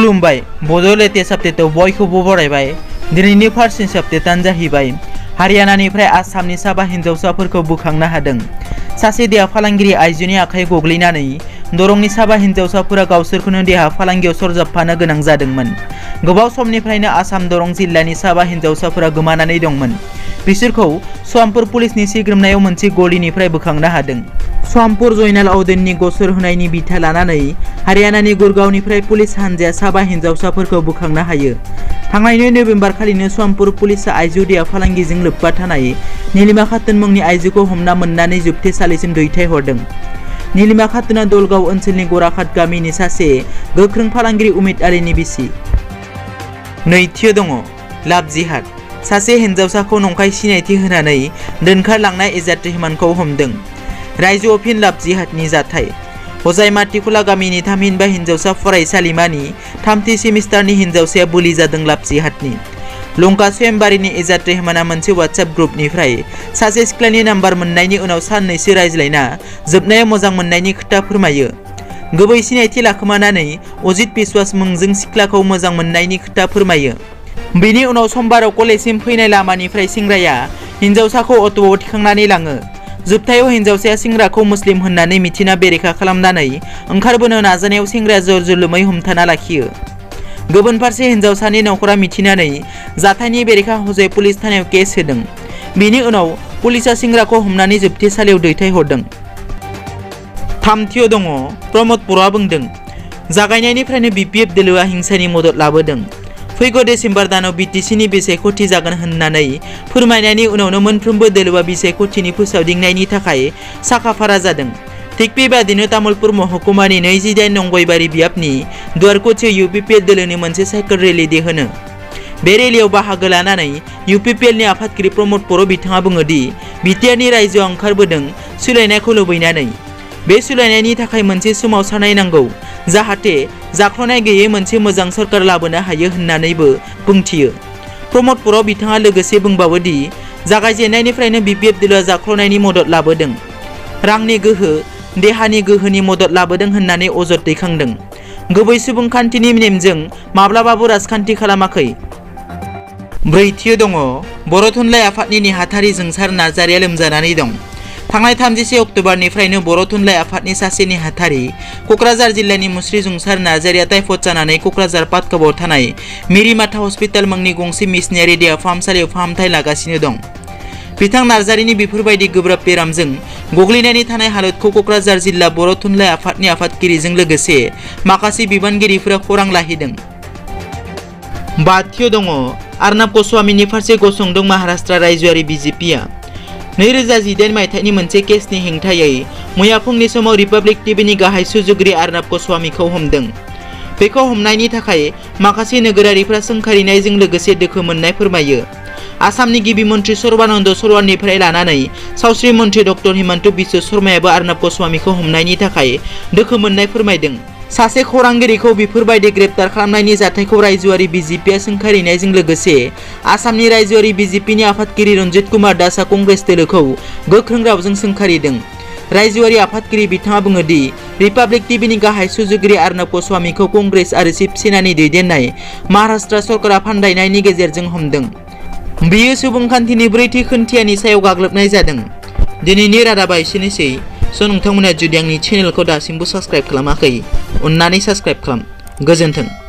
खुलुमबाय बड'लेण्ड आपडेटआव बयखौबो बरायबाय। दिनैनि फार्स्ट आपडेटआनो जाहैबाय हारियानानिफ्राय आसामनि साबा हिन्जावसाफोरखौ बोखांनो हादों। सासे देहा फालांगिरि आइजोनि आखाइ गोग्लैनानै दरंनि साबा हिन्जावसाफोरा गावसोरखौनो देहा फालांगियाव सरजाबफानो गोनां जादोंमोन। गोबाव समनिफ्रायनो आसाम दरं जिल्लानि साबा हिन्जावसाफोरा गोमानानै दंमोन। बिसोरखौ स्वामपुर पुलिसनि सिग्रोमनायाव मोनसे गलिनिफ्राय बोखांनो हादों। स्वामपुर जयनाल अवदेननि गसर होनायनि बिथा लानानै हारियानानि गुरगावनिफ्राय पुलिस हानजाया साबा हिन्जावसाफोरखौ बोखांनो हायो। थांनाय नबेम्बर खालिनो स्वामपुर पुलिसआ आइजो देहा फालांगिजों लोब्बा थानाय नीलिमा खातुन मुंनि आइजोखौ हमना मोननानै जोबथेसालिसिम दैथायहरदों। नीलिमा खातुनआ दलगाव ओनसोलनि गराखात गामिनि सासे गोख्रों फालांगिरि उमेद आलीनि बिसि। नैथियाव दङ लाभ जिहाद। सासे हिन्जावसाखौ नंखाय सिनायथि होनानै दोनखारलांनाय इजात रहमानखौ हमदों। रायजोआव फिन लाभ जिहादनि जाथाय। हजाय माटिखुला गामिनि थामहिनबा हिन्जावसा फरायसालिमानि थामथि सेमिस्टारनि हिन्जावसाया बोलि जादों लाभ जिहादनि। लंका स्वयंबारीनि इजात रहमाना मोनसे वाट्सएप ग्रुपनिफ्राय सासे सिख्लानि नाम्बार मोननायनि उनाव साननैसो रायज्लायना जोबनायाव मोजां मोननायनि खोथा फोरमायो। गुबै सिनायथि लाखोमानानै अजित बिश्वास मुंजों सिख्लाखौ मोजां मोननायनि खोथा फोरमायो। बेनि उनाव समबाराव कलेजसिम फैनाय लामानिफ्राय सेंग्राया हिन्जावसाखौ अट'आव थिखांनानै लाङो। जोबथायाव हिन्जावसाया सेंग्राखौ मुस्लिम होननानै मिथिना बेरेखा खालामनानै ओंखारबोनो नाजानायाव सेंग्राया जर-जुलुमै हमथाना लाखियो। गुबुन फारसे हिन्जावसानि नखरा मिथिनानै जाथायनि बेरेखा हजाय पुलिस थानायाव केस होदों। बेनि उनाव पुलिसआ सेंग्राखौ हमनानै जोबथेसालियाव दैथायहरदों। थामथियाव दङ प्रमद बर'आ बुंदों, जागायनायनिफ्रायनो BPF दोलोआ हिंसानि मदद लाबोदों। फैगौ डिसेम्बर दानाव बिटिसिनि बिसायख'थि जागोन होननानै फोरमायनायनि उनावनो मोनफ्रोमबो दोलोआ बिसायख'थिनि फोसावदिंनायनि थाखाय साखाफारा जादों। थिग बेबादिनो तामुलपुर महकुमानि 28 नं गयबारि बियाबनि दुवारकुचियाव UPPL दोलोनि मोनसे साइकेल रेलि दिहुनो। बे रेलियाव बाहागो लानानै UPPLनि आफादगिरि प्रमद बर' बिथाङा बुङोदि BTRनि रायजोआव ओंखारबोदों सोलायनायखौ लुबैनानै। बे सोलायनायनि थाखाय मोनसे सोमावसारनाय नांगौ, जाहाथे जाख्लनाय गैयै मोनसे मोजां सरकार लाबोनो हायो होननानैबो बुंथियो। प्रमद बर' बिथाङा लोगोसे बुंबावोदि जागायजेननायनिफ्रायनो BPF दोलोआ जाख्लनायनि मदद लाबोदों, रांनि गोहो, देहानि गोहोनि मदद लाबोदों होननानै अजद दैखांदों। गुबै सुबुंखान्थिनि नेमजों माब्लाबाबो राजखान्थि खालामाखै। ब्रैथियाव दङ बर' थुनलाइ आफादनि नेहाथारि जोंसार नार्जारिया लोमजानानै दं। थांनाय 31 अक्ट'बरनिफ्रायनो बर' थुनलाइ आफादनि सासे नेहाथारि क'क्राझार जिल्लानि मुस्रि जोंसार नार्जारिया टाइफड जानानै क'क्राझार पाटगावआव थानाय मिरिमाथा हस्पिटाल मुंनि गंसे मिशनारि देहा फाहामसालियाव फाहामथाय लागासिनो दं। बिथां नार्जारिनि बेफोरबायदि गोब्राब बेरामजों गोग्लैनानै थानाय हालोदखौ क'क्राझार जिल्ला बर' थुनलाइ आफादनि आफादगिरिजों लोगोसे माखासे बिबानगिरिफोरा खौरां लाहैदों। बाथियाव दङ अर्नाब गस्वामीनि फारसे गसंदों महाराष्ट्र रायजोआरि BJPआ। 2018 मायथाइनि मोनसे केसनि हेंथायै मैया फुंनि समाव रिपाब्लिक टिभिनि गाहाय सुजुगिरि अर्नाब गस्वामीखौ हमदों। बेखौ हमनायनि थाखाय माखासे नोगोरारिफ्रा सोंखारिनायजों लोगोसे दोखो मोननाय फोरमायो। आसामनि गिबि मन्त्रि सर्बानन्द सन'वालनिफ्राय लानानै सावस्रि मन्त्रि डक्टर हिमन्त बिश्व शर्मायाबो अर्नाब गस्वामीखौ हमनायनि थाखाय दोखो मोननाय फोरमायदों। सासे खौरांगिरिखौ बेफोरबायदि ग्रेप्तार खालामनायनि जाथायखौ रायजोआरि BJPआ सोंखारिनायजों लोगोसे आसामनि रायजोआरि BJPनि आफादगिरि रन्जित कुमार दासआ कंग्रेस दोलोखौ गोख्रों रावजों सोंखारिदों। रायजोआरि आफादगिरि बिथाङा बुङोदि रिपाब्लिक टिभिनि गाहाय सुजुगिरि अर्नाब गस्वामीखौ कंग्रेस आरो शिबसेनानि दैदेननाय महाराष्ट्र सरकारा फान्दायनायनि गेजेरजों हमदों। बेयो सुबुंखान्थिनि ब्रैथि खोन्थियानि सायाव गाग्लोबनाय जादों। दिनैनि रादाबा एसेनोसै। नोंथांमोना जुदि आंनि चेनेलखौ दासिमबो साबस्क्राइब खालामाखै, अन्नानै साबस्क्राइब खालाम। गोजोन्थों।